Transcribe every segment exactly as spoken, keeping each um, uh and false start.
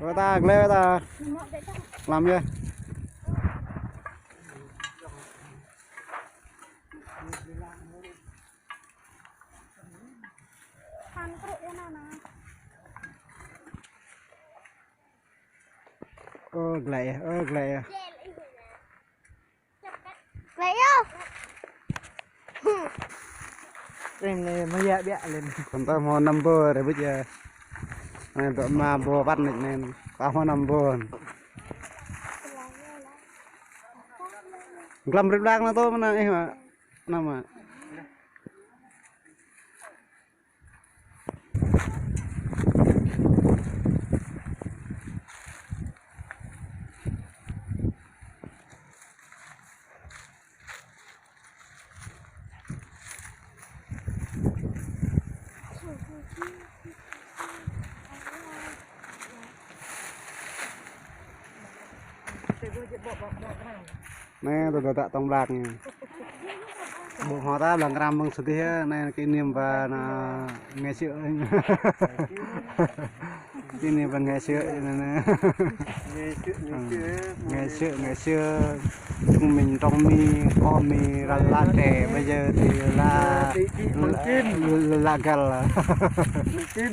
Wơ̆t ta, glĕ wơ̆t ta. Lăm yơh. Ơ, glĕ yơh, ơ, glĕ yơh. Glĕ yơh. Em ne mă yă biă lên. Kâo ta hmâo năm bô ră bĭt yơh. Anai dŏ mă bô wăt nĕ anai. Ta hmâo năm bô. Glăm rĭm đang anai tơ mơnă ih mă. Năm mă. Anai, tơdah tă tŏng ƀlak anai. Ƀu hmâo ta ƀlăng kram ƀơ̆ng sơdih yơh, anai kỷ niệm ba anai ngày xưa. Kỷ niệm ba ngày xưa anai. Ngày xưa, ngày xưa. Ngày xưa, ngày xưa. Chúng mình trồng mì, có mì là lá trẻ, bây giờ thì là, là, là găl. Mungkin.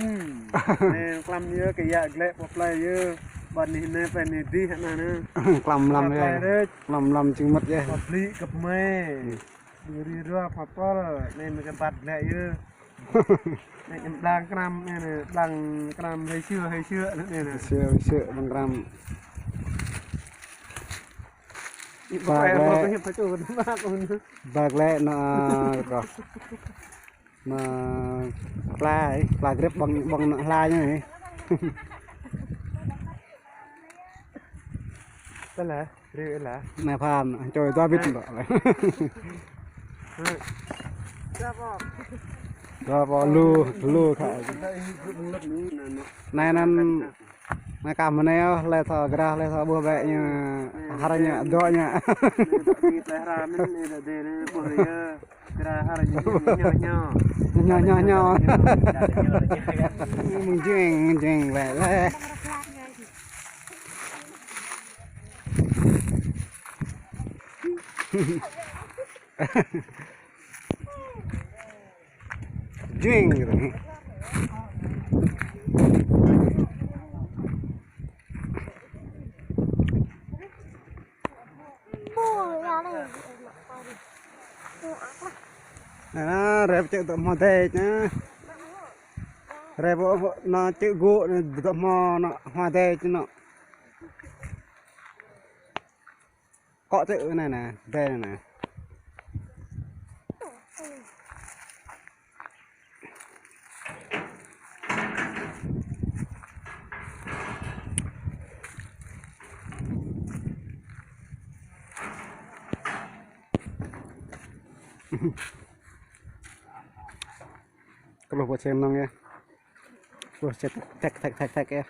Anai, klam yơh, kơ yă glĕ pơ plơi yơh. Ƀơi anai, anai, pơ anai dih anai. Klam lăm yơh. Klam lăm jing mơ̆t yơh. Pơblih kơ mơi. Duri rua pơpăl, anai mơi kơ ƀăt glĕ yơh. Anai em ƀlăng kram, anai, anai, ƀlăng kram hơi xưa, hơi xưa, anai, anai. Hơi xưa, hơi xưa, ƀlăng kram. Ba glĕ, ba glĕ anŭn, ơ, kơ. Anŭn hla, hla grep ƀơ̆ng, ƀơ̆ng anŭn hla ñu. Tơlơi, rơi lah. Anai pha, čoi dua bit ƀă. Dua ƀă lu, lu khă. Anai anŭn, anai kah mơnai, lĕ thâo grah, lĕ thâo ƀuh ƀĕ ñu, har ñu, dŏ ñu. Nyo, nyo, nyo. Mơjing, mơjing, lĕ, lĕ. Jing gitu. Anai, rai pơ čư̆ dŏ hmua dêč anai. Rai pơ anai čư̆ gŭ anai dŏ hmua anai, hmua dêč anai. Akŏ čư̆ anai anai, dêč anai anai. Kơ lu pơ čem nong yơh. Lu čem tek, tek, tek, tek yơh.